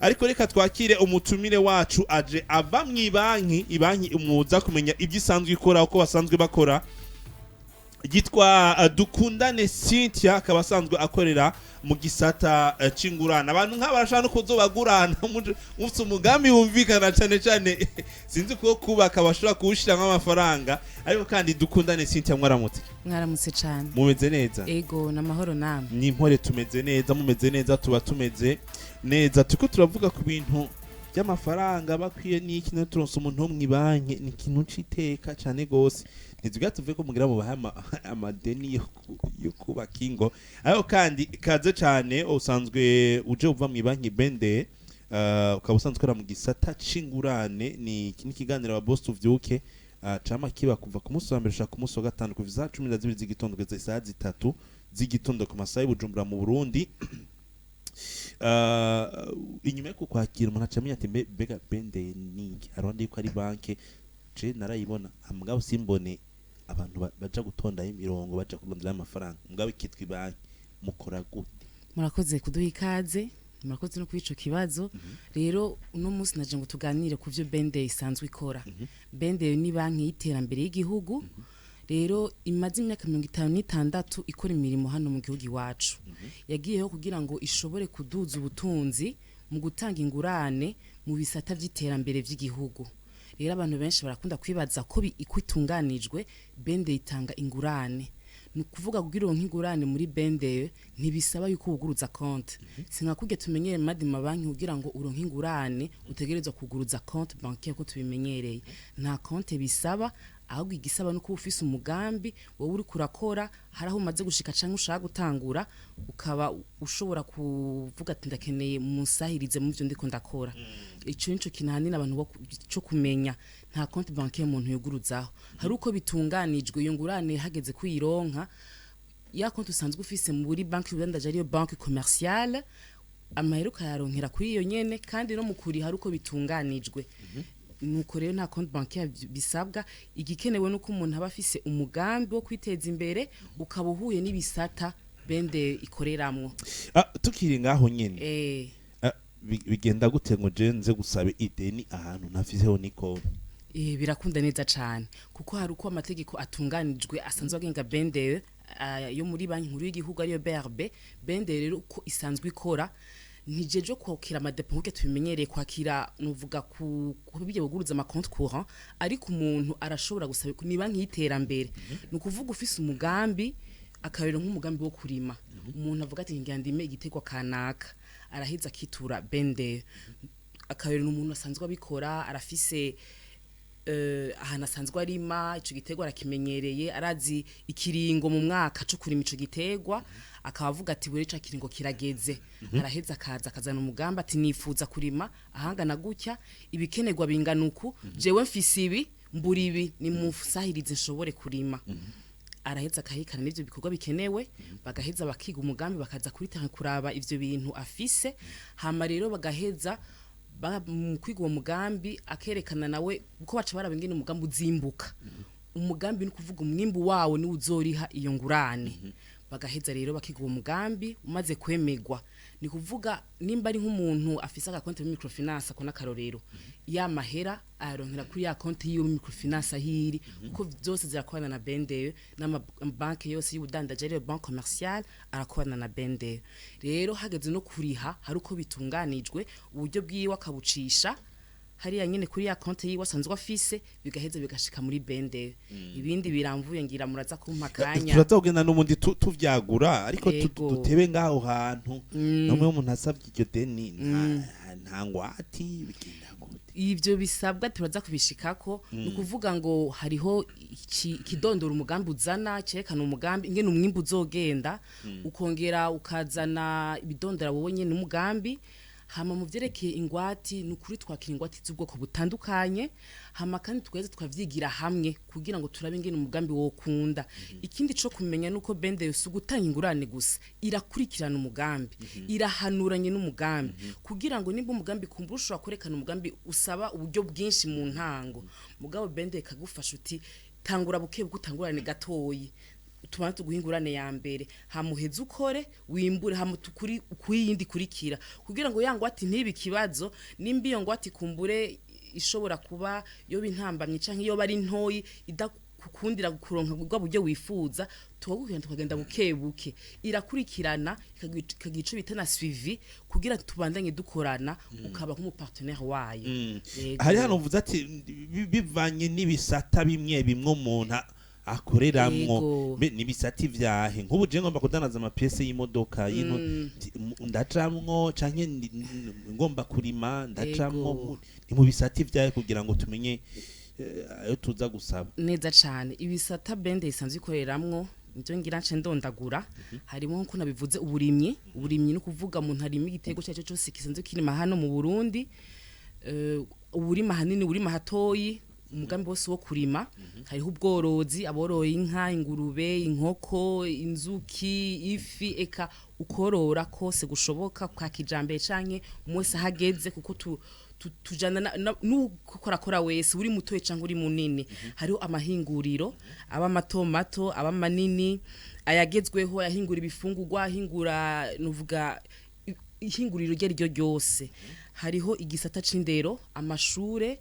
Ariko reka twakire umutumire wacu aje ava mu ibanki, ibanki umuza kumenya ibyo isanzwe ikora, uko basanzwe bakora. Yitwa Dukundane Cynthia, akaba asanzwe akorera mu gisata c'ingurane. Abantu nk'aba barashobora no kuzobagurana mufise umugambi wumvikana cane cane, sinzi kuwo kubaka, bashobora kuwushiramwo amafaranga. Ariko kandi Dukundane Cynthia, mwaramutse? Mwaramutse cane. Mumeze neza? Ego, namahoro, namwe? Ni impore, tumeze neza. Mumeze neza tuba tumeze neza. Turiko turavuga ku bintu by'amafaranga bakwiye n'iki, no turonse umuntu wo mw'ibanki, ni ikintu c'iteka cane gose. Ntitubwira tuvuge ko mugira mubahe amadeni yo kubaka ingo. Ariko kandi kaze cane, usanzwe uje uva mw'ibanki BND, ukaba usanzwe ukora mu gisata c'ingurane. Ni iki ni ikiganiro aba boss tuvyuke, cama kiba kuva ku munsi wa mbere gushika ku munsi wa gatanu, kuva isaha 12 z'igitondo kugeza isaha 3 z'igitondo ku masaha y'Ubujumbura mu Burundi. Inyuma yo kukwakira, umuntu aca amenya ati: "Mbega BND niki?" Aronde yuko ari banke, je narayibona mugabo simbone abantu baja gutondayo imirongo, baja kuronderayo amafaranga, mugabo ikitwa ibanki. Mukora gute? Murakoze kuduha ikaze, murakoze no kuri ico kibazo. Rero uno munsi naje ngo tuganire ku vyo BND isanzwe ikora. BND ni banki y'iterambere y'igihugu. Rero imaze imyaka 56 ikora imirimo hano mu gihugu iwacu. Yagiyeho kugira ngo ishobore kuduza ubutunzi mu gutanga ingurane mu bisata vy'iterambere vy'igihugu. Rero abantu benshi barakunda kwibaza ko uko itunganijwe. BND itanga ingurane, ni ukuvuga kugira uronke ingurane muri BND ntibisaba yuko wuguruza konte. Si nka kurya tumenyereye mu yandi mabanki, kugira ngo uronke ingurane utegerezwa kuguruza compte bancaire ko tubimenyereye. Nta konte bisaba, ahubwo igisaba nuko uba ufise umugambi wowe uriko urakora, hari aho umaze gushika canke ushaka gutangura, ukaba ushobora kuvuga ati: "Ndakeneye munsahirize mu vyo ndiko ndakora." Ico nico kintu ahanini abantu co kumenya. Nta compte bancaire umuntu yuguruzaho. Hari uko bitunganijwe, iyo ngurane hageze kuyironka, ya konti usanzwe ufise muri banki y'ubudandaji, ariyo banque commerciale, amahera ukayaronkera kuri iyo nyene. Kandi no mu kuriha hari uko bitunganijwe. Nuko rero nta compte bancaire bisabwa. Igikenewe nuko umuntu aba afise umugambi wo kwiteza imbere, ukaba uhuye n'ibisata BND ikoreramwo. Ah, tukiri ngaho nyene, bigenda gute ngo je nze gusaba ideni ahantu ntafiseho ni konti? Birakunda neza cane, kuko hari uko amategeko atunganijwe asanzwe agenga BND yo muri Banki Nkuru y'Igihugu, ariyo BRB. BND rero uko isanzwe ikora, ntijeje kwakira ama dépôts nkuko tubimenyereye kwakira, nuvuga ku kubijya buguruza ama compte courant. Ariko umuntu arashobora gusaba ni banki y'iterambere, ni ukuvuga ufise umugambi, akarero nk'umugambi wo kurima, umuntu avuga ati: "Ngira ndime igiterwa kanaka", araheza akitura BND. Akarero ni umuntu asanzwe abikora, arafise ahantu asanzwe arima ico giterwa, arakimenyereye, arazi ikiringo mu mwaka co kurima ico giterwa, akaba avuga ati: "Buri ca kiringo kirageze." Araheza akaza akazana umugambi ati: "Nifuza kurima ahangana gutya, ibikenerwa bingana uku, jewe mfise ibi, mbura ibi, nimusahirize nshobore kurima." Araheza akahikana n'ivyo bikorwa bikenewe, bagaheza bakiga umugambi, bakaza kuri terrain kuraba ivyo bintu afise. Hama rero bagaheza mu kwiga uwo mugambi, akerekana nawe uko baca baraba ingene umugambi uzimbuka. Umugambi ni ukuvuga umwimbu wawo niwo uzoriha iyo ngurane. Bagaheza rero bakiga uwo mugambi, umaze kwemegwa, ni kuvuga nimba ari nk'umuntu afise agakonte muri microfinance, ako n'akarorero, ya mahera ayaronkera kuri ya konti yiwe muri microfinance ahiri, kuko byose zirakorana na BND, n'amabanki yose y'ubudandaji, ariyo banque commerciale, arakorana na BND. Rero hageze no kuriha, hari uko bitunganijwe, uburyo bwiwe akabucisha hariya nyene kuri ya konti yiwe asanzwe afise, bigaheza bigashika muri BND. Ibindi biramvuye ngira muraza kumpa akanya. Turaza kugenda n'ubundi tuvyagura, ariko dutebe ngaho hantu. Namwe umuntu asabye iryo deni, nta ngwati, bigenda gute? Ivyo bisabwa turaza kubishikako. Ni ukuvuga ngo hariho ikidondora umugambi uzana, cerekana umugambi ingene umwimbu uzogenda, ukongera ukazana ibidondora wowe nyene umugambi. Hama mu vyerekeye ingwati, ni ukuri twakira ingwati z'ubwoko butandukanye. Hama kandi tweze tukavyigira hamwe kugira ngo turabe ingene umugambi wokunda. Ikindi co kumenya nuko BND si ugutanga ingurane gusa, irakurikirana umugambi, irahanuranye n'umugambi, kugira ngo nimba umugambi kumbura ushobora kwerekana umugambi usaba uburyo bwinshi mu ntango, mugabo BND ikagufasha uti: "Tangura buke buke, utangurane gatoyi." Tubana tuguha ingurane ya mbere, hamuheze ukore wimbure, hama tukuri kuyindi kurikira, kugira ngo ya ngwate ntibe ikibazo. Nimba iyo ngwate kumbure ishobora kuba yo bintambamye canke iyo bari ntoyi idakukundira kuronka bwa buryo wifuza, tukaguhenda tukagenda buke buke, irakurikirana, ikagira ico bita na suivi, kugira tubandanye dukorana, ukaba nk'umupartenaire wayo. Yego. Hari hano uvuze ati bivanye n'ibisata bimwe bimwe umuntu akoreramwo. Yego. Mbe n'ibisata ivyahe? Nk'ubu je ngomba kudandaza amapièces y'imodoka y'into, ndajamwo, canke ngomba kurima, ndajamwo? Yego. Ni mu bisata ivyahe, kugira ngo tumenye ayo tuza gusaba? Neza cane. Ibisata BNDE isanzwe ikoreramwo nivyo ngira nce ndondagura. Harimo, nkuko nabivuze, uburimyi. Uburimyi ni ukuvuga umuntu arima igiterwa icyo ari cyo cyose gisanzwe kirima hano mu Burundi, uburima hanini, uburima hatoyi, umugambi wose wo kurima. Hariho ubworozi, aboroye inka, ingurube, inkoko, inzuki, ifi, eka ukorora kose gushoboka kwa kijambere canke umwe wese ahageze, kuko tujana n'ukorakora wese, uri mutoye canke uri munini. Hariho amahinguriro, aba mato mato, aba manini, ayagezweho, ayahingura ibifungurwa, ahingura, nuvuga ihinguriro iryo ari ryo ryose. Hariho igisata c'indero, amashure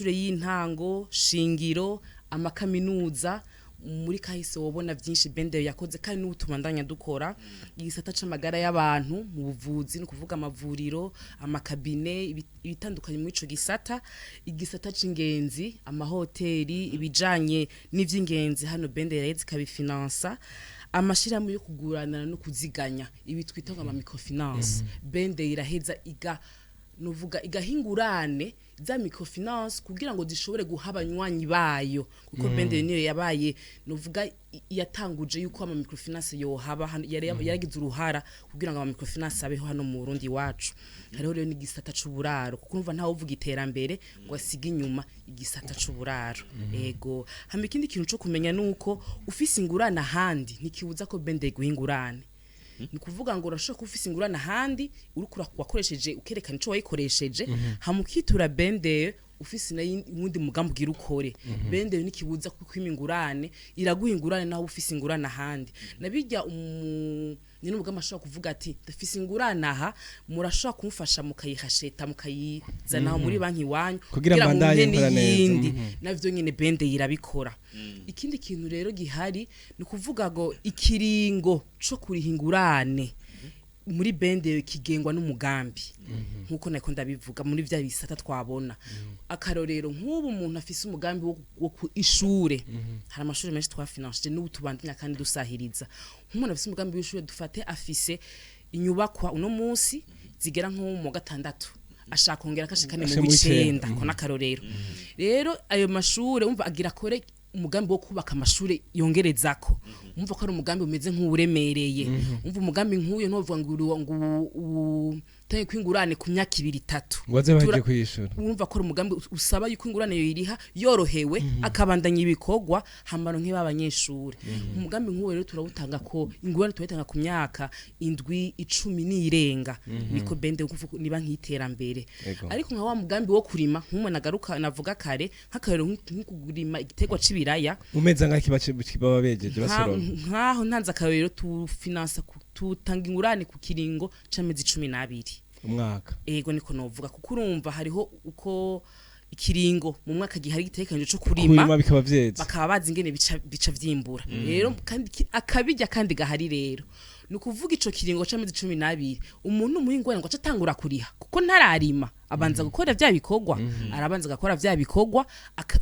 y'intango, shingiro, amakaminuza. Muri kahise wobona vyinshi BNDE yakoze kandi n'ubu tubandanya dukora. Igisata c'amagara y'abantu mu buvuzi, ni ukuvuga amavuriro, amacabinets, ibitandukanye muri ico gisata. Igisata c'ingenzi, amahoteli, ibijanye n'ivy'ingenzi hano BNDE yaraheze ikabifinansa. Amashirahamwe yo kuguranana no kuziganya, ibi twita ngo ama microfinance, BNDE iraheza iga, nuvuga igahingurane za microfinance kugira ngo zishobore guha abanywanyi bayo, kuko BNDE niyo yabaye, nuvuga yatanguje yuko ama microfinance yohaba hano, yari yaragize uruhara kugira ngo ama microfinance abeho hano mu Burundi iwacu. Hariho rero n'igisata c'uburaro, kuko urumva ntawe uvuga iterambere ngo asige inyuma igisata c'uburaro. Ego. Hama ikindi kintu co kumenya nuko ufise ingurane ahandi ntikibuza ko BNDE iguha ingurane. Ni kuvuga ngo urashobora kuba ufise ingurane ahandi uriko wakoresheje, ukerekana ico wayikoresheje, hama ukitura BNDE ufise nayo uwundi mugambi ugira ukore. BNDE ntikibuza kukwima ingurane, iraguha ingurane naho ufise ingurane ahandi. Nabirya ni n'umugambi ashobora kuvuga ati ndafise ingurane aha, murashobora kumufasha mukayihasheta, mukayizana muri banki iwanyu kugira mbandanye mumpe nkora neza. n'iyindi. Navyo nyene BNDE irabikora. Ikindi kintu rero gihari ni ukuvuga ngo ikiringo co kuriha ingurane muri BNDE kigengwa n'umugambi, nkuko nako ndabivuga muri vya bisata twabona. Akarorero, nk'ubu umuntu afise umugambi wo ku ishure, hari amashuri menshi twafinanshije n'ubu tubandanya kandi dusahiriza. Nk'umuntu afise umugambi w'ishure, dufate afise inyubakwa uno munsi zigera nko mu wa gatandatu, ashaka kongera akashikane mu Ashe mu w'icenda. w'icenda, ko n'akarorero. Rero ayo mashure, umva agira akore umugambi wo kubaka amashure yongerezako, umva ko ari umugambi umeze nk'uwuremereye. Umva umugambi nk'uyo ntuvuga ngo ngo utange kwingurane ku myaka ibiri, itatu, ngo baze baje kwishura. Urumva ko ari umugambi usaba yuko ingurane yoyiriha yorohewe, akabandanya ibikorwa, hamaro nk'abanyeshuri. Umugambi nk'uwo rero turawutanga ko ingurane turayitanga ku myaka 7, 10 n'irenga, niko BNDE kuvuga niba nk'iterambere. Ariko nka wa mugambi wo kurima, nk'umwe nagaruka navuga kare, nk'akarero nko kurima igiterwa c'ibiraya, Umeze nk'aho kiba baba bejeje basoroma. Nkaho ntanze akarorero, tufinansa tutanga ingurane ku kiringo c'amezi 12. Umwaka. Ego, niko novuga, kuko urumva hariho uko ikiringo mu mwaka gihari gitegekanijwe co kurima, kurima bikaba vyeze, bakaba bazi ingene bica vyimbura rero, kandi akabijya kandi gahari. Rero ni ukuvuga ico kiringo c'amezi 12, umuntu umuha ingurane ngo ace atangura kuriha, kuko ntararima, abanza gukora vya bikorwa, arabanza agakora vya bikorwa,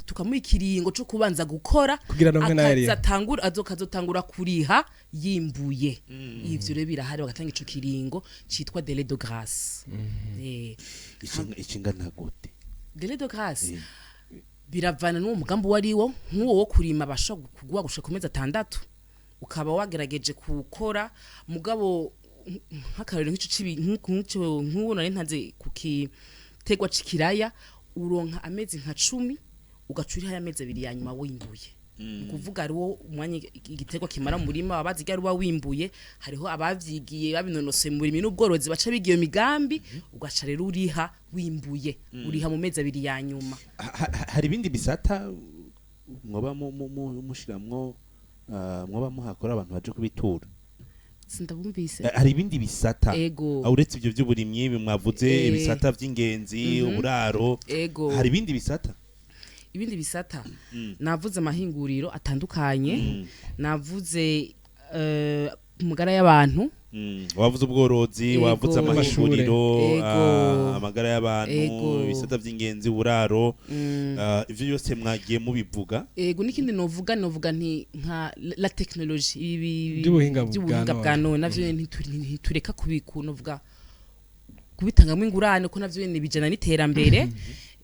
tukamuha ikiringo co kubanza gukora kugira ngo nayo ariha. Akazatangura, azokazotangura kuriha yimbuye. Ivyo rero birahari, bagatanga ico kiringo citwa délai de grâce. Ishingana gute? Délai de grâce biravana n'uwo mugambi uwo ari wo. Nk'uwo wo kurima bashobora kuguha gushika ku mezi 6, ukaba wagerageje gukora. Mugabo nk'akarorero nk'ico nk'ico nk'uwo nari ntanze ku giterwa c'ikiraya, uronka amezi nka 10, ugaca uriha amezi 2 ya nyuma wimbuye. Ni ukuvuga hariho umwanya igiterwa kimara mu murima, baba bazi uba wimbuye. Hariho abavyigiye, babinonosoye mu burimyi n'ubworozi, baca biga iyo migambi, ugaca rero uriha wimbuye, uriha mu mezi 2 ya nyuma. Hari ibindi bisata mwoba mushiramwo mwoba muhakora abantu baje kubitura? Sindabumvise. Hari ibindi bisata? Ego. Ah, uretse ibyo by'uburimyi mwavuze, ibisata by'ingenzi, uburaro, hari ibindi bisata? Ibindi bisata, navuze amahinguriro atandukanye, navuze amagara y'abantu. Wavuze ubworozi, wavuze amahinguriro, amagara y'abantu, ibisata by'ingenzi, uburaro, ivyo byose mwagiye mubivuga. Ego, n'ikindi novuga nti nka la technologie, ibi By'ubuhinga by'ubuhinga bwa bwa none, navyo ntitureka kubiku novuga kubitangamo ingurane, ko navyo nyene bijana n'iterambere.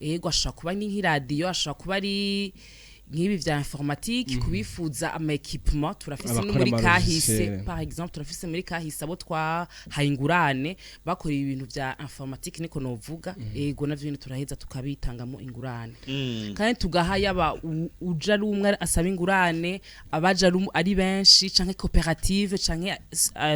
Ego, ashobora kuba ni nk'iradiyo, ashobora kuba ari nk'ibi vya informatique, kubifuza ama équipement turafise no Abakora muri ama kahise. logiciel. Par exemple, turafise muri kahise abo twahaye ingurane bakora ibintu vya informatique, niko novuga. Ego, navyo nyene turaheza tukabitangamo ingurane, kandi tugaha yaba uja ari umwe asaba ingurane, abaja ari benshi, canke koperative, canke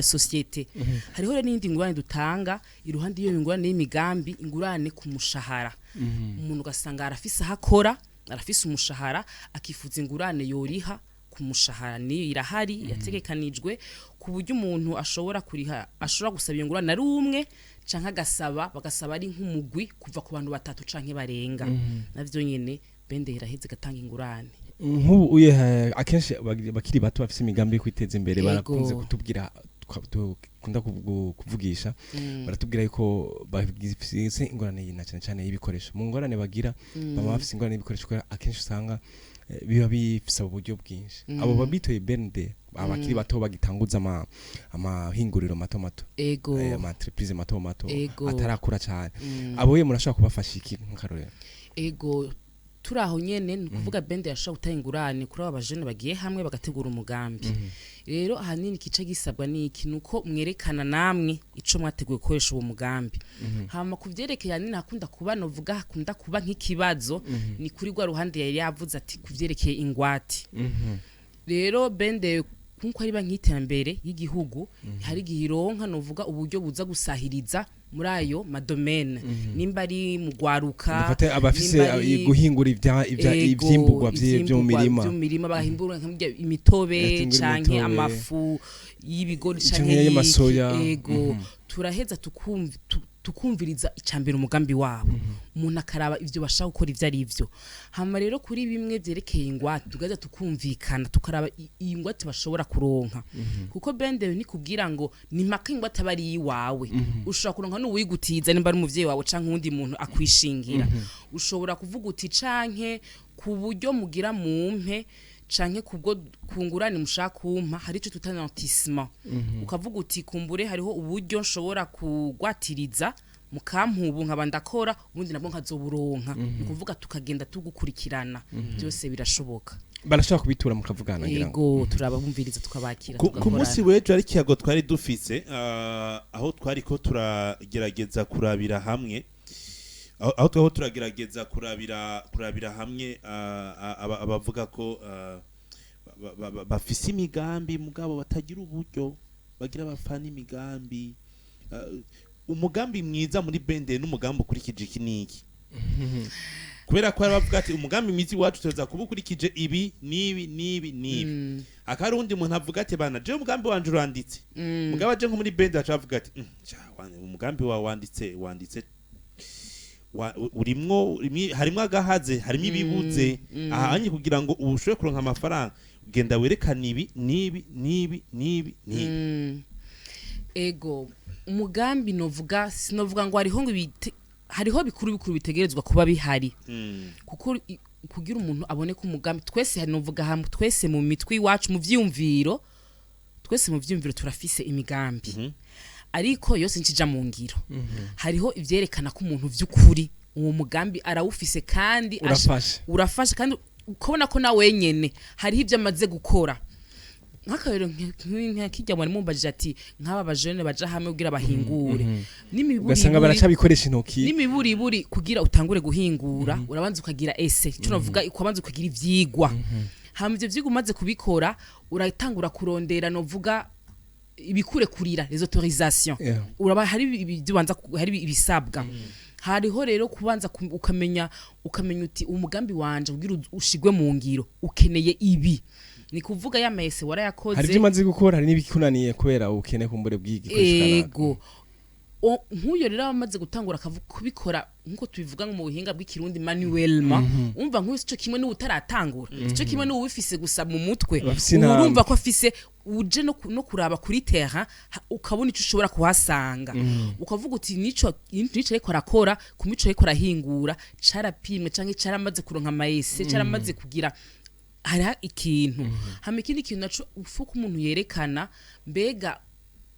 société. Hariho rero n'iyindi ngurane dutanga iruhande y'iyo ngurane y'imigambi, ingurane ku mushahara. Umuntu ugasanga arafise aho akora, arafise umushahara, akifuza ingurane yoriha ku mushahara. Niyo irahari, yategekanijwe ku buryo umuntu ashobora kuriha, ashobora gusaba iyo ngurane ari umwe, canke agasaba, bagasaba ari nk'umugwi kuva ku bantu batatu canke barenga. Navyo nyene BNDE iraheze igatanga ingurane. Nk'ubu uye akenshi bakiri bato bafise imigambi yo kwiteza imbere barakunze kutubwira, dukunda kuvugisha, baratubwira yuko bafise ingorane na cyane cyane y'ibikoresho. Mu ngorane bagira, baba bafise ingorane y'ibikoresho, kubera akenshi usanga biba bifise uburyo bwinshi. Abo babitoye BND, abakiri bato bagitanguza amahinguriro mato mato, ama entreprise mato mato atarakura cyane, abo ye murashobora kubafasha iki nk'akarorero? Ego, turi aho nyene, ni ukuvuga BNDE yashobora gutanga ingurane kuri aba bajene bagiye hamwe bagategura umugambi. Rero ahanini ikice gisabwa ni iki? Ni uko mwerekana namwe ico mwateguye gukoresha uwo mugambi. Hama ku vyerekeye ahanini hakunda kuba, novuga hakunda kuba nk'ikibazo, ni kuri rwa ruhande yari yavuze ati ku vyerekeye ingwate. Rero BNDE, nkuko ari banki y'iterambere y'igihugu, hari igihe ironka novuga uburyo buza gusahiriza muri ayo ma domaines, nimba ari mu gwaruka, dufate abafise nimba ari guhingura ivya ivyimburwa vyo mu ivyimbugwa mirima. Vyo mu mirima, bagahimbura nk'ibya imitobe Yatungura canke imitobe. amafu y'ibigori Canke canke y'iki. y'amasoya. Ego, turaheza tukumviriza icambere umugambi wabo, umuntu akaraba ivyo bashaka gukora ivyo ari vyo. Hama rero kuri bimwe vyerekeye ingwate, tugaza tukumvikana, tukaraba iyi ngwate bashobora kuronka, kuko BNDE ntikubwira ngo ni mpaka ingwate aba ari iwawe. Ushobora kuronka n'uwigutiza, nimba ari umuvyeyi wawe canke uwundi muntu akwishingira. Ushobora kuvuga uti canke ku buryo mugira mumpe, canke kubwo kungurane mushaka kumpa, hari ico twita nantissement. Ukavuga uti kumbure hariho uburyo nshobora kugwatiriza mukampubu, nkaba ndakora, ubundi nabwo nkazoburonka. Ni ukuvuga tukagenda tugukurikirana, byose birashoboka. Barashobora kubitura mukavugana, ngira ngo. Ego, turabumviriza, tukabakira, Ku tugakorana. munsi w'ejo ari ikiyago twari dufise, aho twari ko turagerageza kurabira hamwe, aho twari turagerageza kurabira hamwe, abavuga ko bafise imigambi mugabo batagira uburyo bagira bapfana imigambi. Umugambi mwiza muri BNDE n'umugambi ukurikije iki n'iki, kubera ko hari abavuga ati umugambi mwiza iwacu tuza kuba ukurikije ibi n'ibi n'ibi n'ibi. Akaba hari uwundi muntu avuga ati bana, jewe umugambi wanje uranditse. Mugabo aje nko muri BNDE aca avuga ati "Mm, umugambi wawe wanditse urimwo harimwo agahaze, harimo ibibuze ahanye kugira ngo ushobore kuronka amafaranga, genda werekane ibi n'ibi n'ibi n'ibi n'ibi." Ego, umugambi novuga, sinovuga ngo hariho ngo hariho bikuru bikuru bitegerezwa kuba bihari, kuko kugira umuntu abone ko umugambi, twese hari novuga hamwe, twese mu mitwe iwacu, mu vyiyumviro, twese mu vyiyumviro turafise imigambi, ariko yose nkija mu ngiro. Hariho ivyerekana ko umuntu vy'ukuri uwo mugambi arawufise kandi Urafashe. Urafashe, kandi ukabona ko na wenyene hariho ibyo amaze gukora. Nk'akarero nk'ikijya mwari mumbajije ati nk'aba bajene baja hamwe kugira bahingure Ugasanga baracabikoresha intoki. N'imiburiburi kugira utangure guhingura, urabanza ukagira ese icyo navuga, ukabanza ukagira ivyigwa. Hama ivyo vyigwa umaze kubikora, uratangura kurondera novuga ibikurekurira, les autorisations. Uraba hari ibyo ubanza hari ibisabwa. Hariho rero kubanza ukamenya uti umugambi wanje kugira ushigwe mu ngiro ukeneye ibi, ni kuvuga ya ma essais warayakoze. Hari ibyo umaze gukora, hari n'ibikunaniye kubera ubukene kumbure bw'igikoresho kanaka. Ego. Nk'uyo rero aba amaze gutangura kubikora nk'uko tubivuga mu buhinga bw'ikirundi manuellement. Umva, nk'uyu sico kimwe n'uwutaratangura, sico kimwe n'uwubifise gusa mu mutwe. Bafise intambwe. Urumva ko afise uje no kuraba kuri terrain, ukabona ico ushobora kuhasanga, ukavuga uti nico ariko arakora ku mico ariko arahingura carapimwe canke caramaze kuronka ama essais, caramaze kugira hariho ikintu. Hama ikindi kintu naco ufuko umuntu yerekana, mbega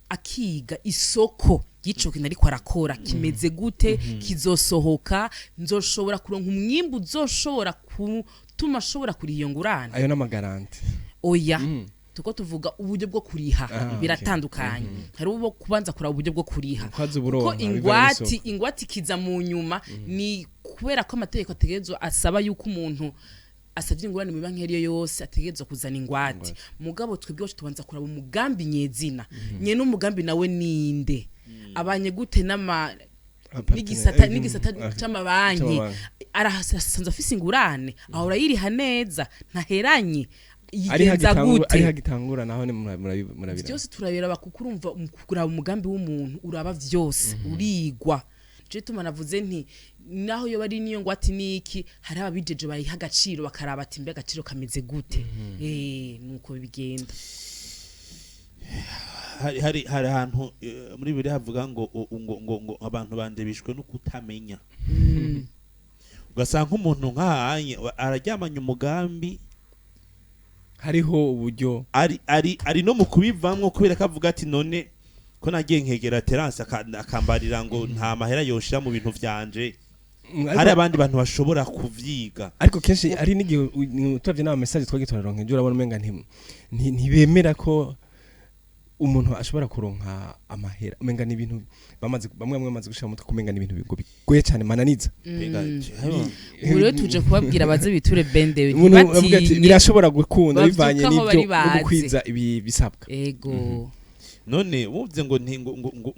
akiga isoko ry'ico kintu ariko arakora kimeze gute, kizosohoka, nzoshobora kuronka umwimbu uzoshobora gutuma ashobora kuriha iyo ngurane. Ayo n'ama garanties? Oya, tuko tuvuga uburyo bwo kuriha. Ah, Biratandukanye. Hari ubwo kubanza kuraba uburyo bwo kuriha, Ukaza kuko uburonka bivanye ingwati n'isoko. Ingwati ikiza mu nyuma, ni kubera ko amategeko ategerezwa asaba yuko umuntu asabye ingurane mu banki ariyo yose ategerezwa kuzana ingwate. Mugabo twebwe iwacu tubanza kuraba umugambi nyezina, nyene umugambi nawe ninde, abanye gute n'ama n'igisata c'amabanki, C'amabanki. arasanzwe afise ingurane, ahora yiriha neza, ntaheranye, ari yigenza hagitangura gute? Ari hagitangura naho ni murabira. Byose turabiraba, kuko urumva mu kuraba umugambi w'umuntu uraba vyose, urigwa. Nico gituma navuze nti naho yoba ari niyo ngwate niki, hari ababijeje bayiha agaciro, bakaraba ati mbe agaciro kameze gute? Nuko bigenda. Hari ahantu muri Bibiliya havuga ngo ngo abantu banje bishwe no kutamenya. Ugasanga nk'umuntu nk'ahanye araryamanye umugambi, hariho uburyo, ari no mu kubivamwo kubera ko avuga ati none ko nagiye nkegera Terence akambarira ngo nta mahera yoshira mu bintu vyanje, hari abandi bantu bashobora kuvyiga. Ariko kenshi hari n'igihe turavye n'ama message twagiye turaronka ejo, urabona umenga ntibemera ko umuntu ashobora kuronka amahera, umenga ni ibintu bamaze, bamwe bamwe bamaze gushira mu mutwe kumenga ni ibintu bigoye cyane, mananiza. Mbega, Ubu rero tuje kubabwira baze biture BNDE. Umuntu avuga ati Ntibatinye. birashobora gukunda bivanye Bavyuka aho n'ibyo bari no baze. gukwiza ibi bisabwa. Ego. None wumvye ngo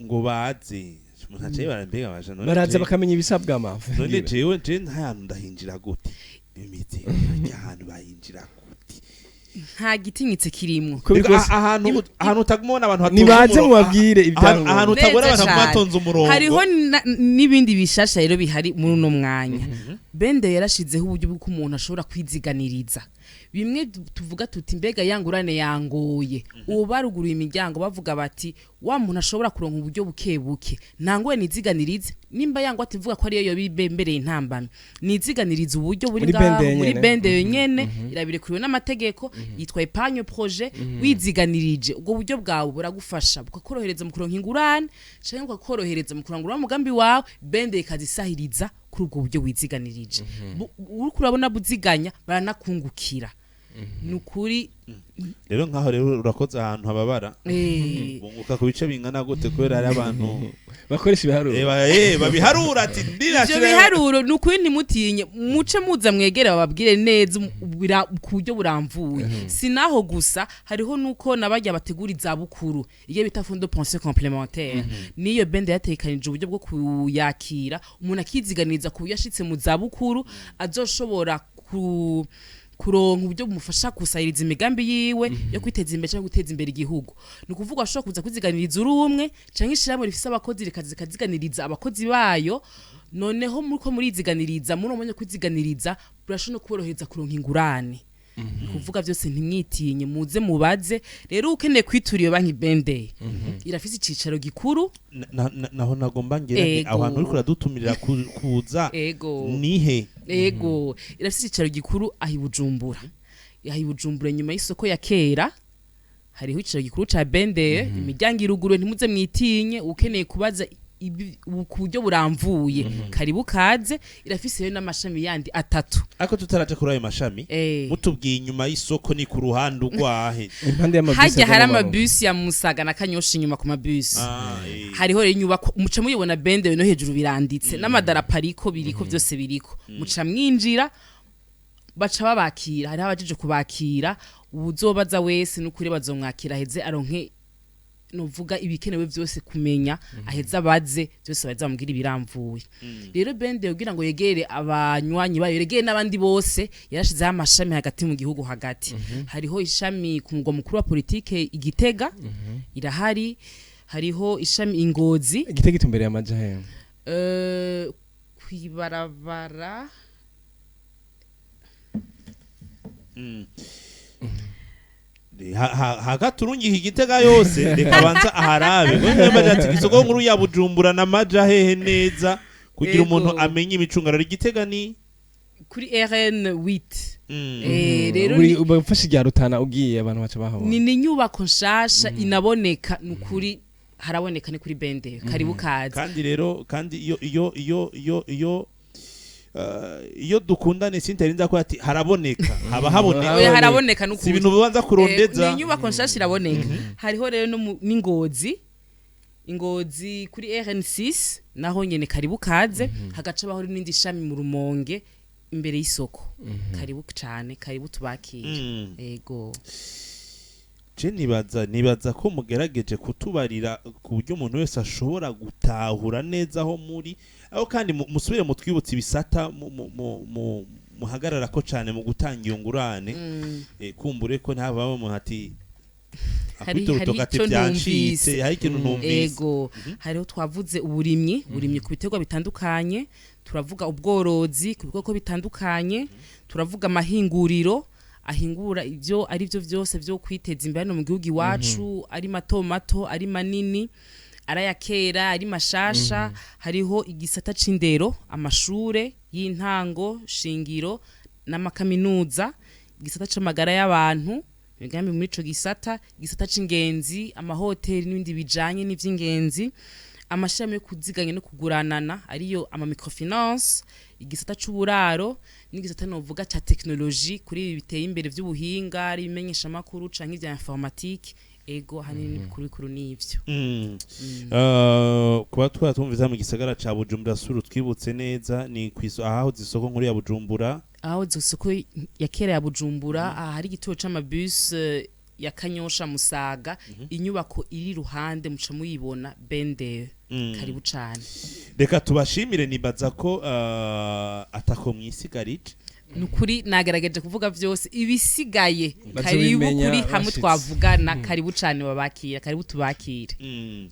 ngo baze, umuntu acaye barambega baje none baraza bakamenya ibisabwa amafu. None jewe je nta hantu ndahinjira gute, bimeze harya hantu bayinjira gute? Nta gitinyitse kirimwo. Uko biri Mbega kose, ahantu utaguma ubona abantu batonze nibaze mubabwire ibyangombwa. Ahantu utabona Neza abantu cane. batonze umurongo. Hariho n'ibindi bishasha rero bihari muri uno mwanya. BNDE yarashizeho uburyo bw'uko umuntu ashobora kwiziganiriza. Bimwe tuvuga tuti mbega yangurane yangoye, ubu baruguruye imiryango, bavuga bati wa muntu ashobora kuronka uburyo buke buke, ntangoye niziganirize, nimba yangwa ativuga ko ariyo yobimbereye intambamyi, niziganirize uburyo buri Muri ngaho BNDE muri nyene. BNDE nyene irabirekuriwe n'amategeko, yitwa épargne projet. Wiziganirije ubwo buryo bwawe buragufasha, bukakorohereza mu kuronka ingurane canke bukakorohereza mu kurangura wa mugambi wawe. BNDE ikazisahiriza kuri ubwo buryo wiziganirije. Uriko urabona buziganya, baranakungukira, ni ukuri. Rero nkaho rero urakoze ahantu hababara. Bunguka ku bice bingana gute? Kubera hari abantu bakoresha ibiharuro. Babiharura ati Ivyo ndirashira biharuro, ni ukuri ntimutinye, muce muza mwegere bababwire neza ku buryo buramvuye. Si naho gusa, hariho nuko n'abarya bategura izabukuru, iyo bita fonds de pension complémentaire, niyo BNDE yatekanije uburyo bwo kuyakira, umuntu akiziganiriza ku buryo ashitse mu zabukuru azoshobora kuronka uburyo bumufasha gusahiriza imigambi yiwe yo kwiteza imbere cyangwa guteza imbere igihugu. Ni ukuvuga ashobora kuza kwiziganiriza uri umwe, canke ishirahamwe rifise abakozi rikaziganiriza abakozi bayo. Noneho muriko muriziganiriza, muri uwo mwanya wo kwiziganiriza burashobora no kuborohereza kuronka ingurane. Ni kuvuga byose ntimwitinye, muze mubaze. Rero ukeneye kwitura iyo banki BNDE, irafise icicaro gikuru. Naho nagomba ngera nti Ego. aho hantu uriko uradutumirira kuza Ego. nihe? Ego, irafise icicaro gikuru aho i Bujumbura, aho i Bujumbura inyuma y'isoko ya kera hariho icicaro gikuru ca BNDE. Imiryango iruguruye, ntimuze mwitinye. Ukeneye kubaza ku buryo buramvuye, karibu kaze. Irafise rero n'amashami yandi atatu. Ariko tutaraja kuri ayo mashami, mutubwiye inyuma y'isoko ni ku ruhande urwahe? Impande y'amabisi. Harya hari agomba amabisi ya Musaga na Kanyosha, inyuma ku mabisi. Ah. Hariho rero inyubako, muca muyibona BNDE no hejuru biranditse, n'amadarapo ariko, biriko byose biriko. Muca mwinjira, baca babakira, hariho abajeje kubakira. Uwuzobaza wese n'ukuri bazomwakira, aheze aronke Novuga ibikenewe byose kumenya, aheza abaze byose, baheza bamubwira ibiramvuye. Rero BND kugira ngo yegere abanywanyi bayo, yegere n'abandi bose, yarashizeho amashami hagati mu gihugu hagati. Hariho ishami ku mugwa mukuru wa politike i Gitega, irahari. Hariho ishami i Ngozi. Igitego itumbereye amaja he? Kwibarabara. Hagaturungiha Igitega yose, reka banza aharabe. Ngo maja ati isoko nkuru ya Bujumbura na maja hehe neza kugira umuntu amenye imicungararo. Igitega ni Kuri RN 8. Rero Uri ufashe irya Rutana ugiye, abantu baca bahabona. Ni inyubako nshasha inaboneka, ni ukuri haraboneka, ni kuri BND. Karibu, kaze. Kandi rero kandi iyo dukundane sintarinza ko ati haraboneka, haba haboneka. Oya, haraboneka. Si Nukuri ibintu bibanza kurondeza. Ni inyubako nshasha iraboneka. Hariho rero no n'Ingozi, Ingozi kuri RN6, naho nyene karibu kaze. Hagaca baho n'indi shami mu Rumonge imbere y'isoko. Karibu cane, karibu tubakire. Ego. Je nibaza ko mugerageje kutubarira ku buryo umuntu wese ashobora gutahura neza aho muri aho. Kandi musubire mutwibutse ibisata muhagarara ko cane mu gutanga iyo ngurane. Kumbure ko ntababa umuntu ati akubita urutoki ati Hari ico byancitse, numvise. hari ikintu ntumvise. Ego, hariho twavuze uburimyi, uburimyi ku biterwa bitandukanye, turavuga ubworozi ku bikoko bitandukanye, turavuga amahinguriro ahingura ibyo ari byo byose byo kwiteza imbere hano mu gihugu iwacu, ari mato mato, ari manini, ari aya kera, ari mashasha. Hariho igisata c'indero, amashure y'intango, shingiro n'amakaminuza, igisata c'amagara y'abantu, imigambi muri ico gisata, igisata c'ingenzi, amahoteli n'ibindi bijanye n'ivy'ingenzi, amashami yo kuziganya no kuguranana ariyo ama microfinance, igisata c'uburaro n'igisata novuga ca technologie kuri ibi biteye imbere vy'ubuhinga, ari ibimenyeshamakuru canke ivya informatique. Ego, hanini bikuru bikuru n'ivyo. Kuba twatwumviza mu gisagara ca Bujumbura, sura twibutse neza ni kwiso ahahoze isoko nkuru ya Bujumbura. Aho isoko ya kera ya Bujumbura, aha hari igituro c'amabus ya Kanyosha Musaga, inyubako iri ruhande muca muyibona, BND. Karibu cane. Reka tubashimire. Nibaza ko atako mwisigarije. Nukuri nagerageje kuvuga vyose, ibisigaye karibu Bazobimenya kuri hamwe bashitse. twavugana. Karibu cane, babakira, karibu tubakire.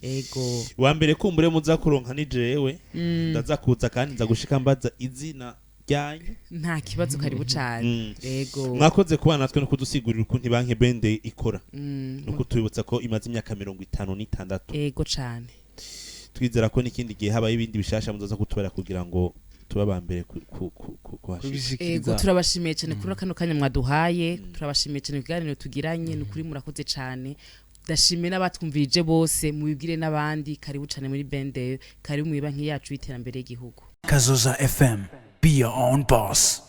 Ego. Wa mbere kumbure muza kuronka ni jewe, ndaza kuza kandi nza gushika mbaza izina ryanyu. Nta kibazo, karibu cane. Ego. Mwakoze kuba natwe no kudusigurira ukuntu banki BND ikora no kutwibutsa ko imaze imyaka 56. Ego cane. Twizera ko n'ikindi gihe habaye ibindi bishasha muzoza kutubara kugira ngo tube aba mbere kuhashika. Kubishikiriza. Ego, turabashimiye cyane kuri kano kanya mwaduhaye, turabashimiye cyane ibiganiro tugiranye, ni ukuri murakoze cyane. Ndashimiye n'abatwumvirije bose, mubibwire n'abandi. Karibu cyane muri BND, karibu mu banki yacu y'iterambere y'igihugu. Kazoza FM. Be your own boss.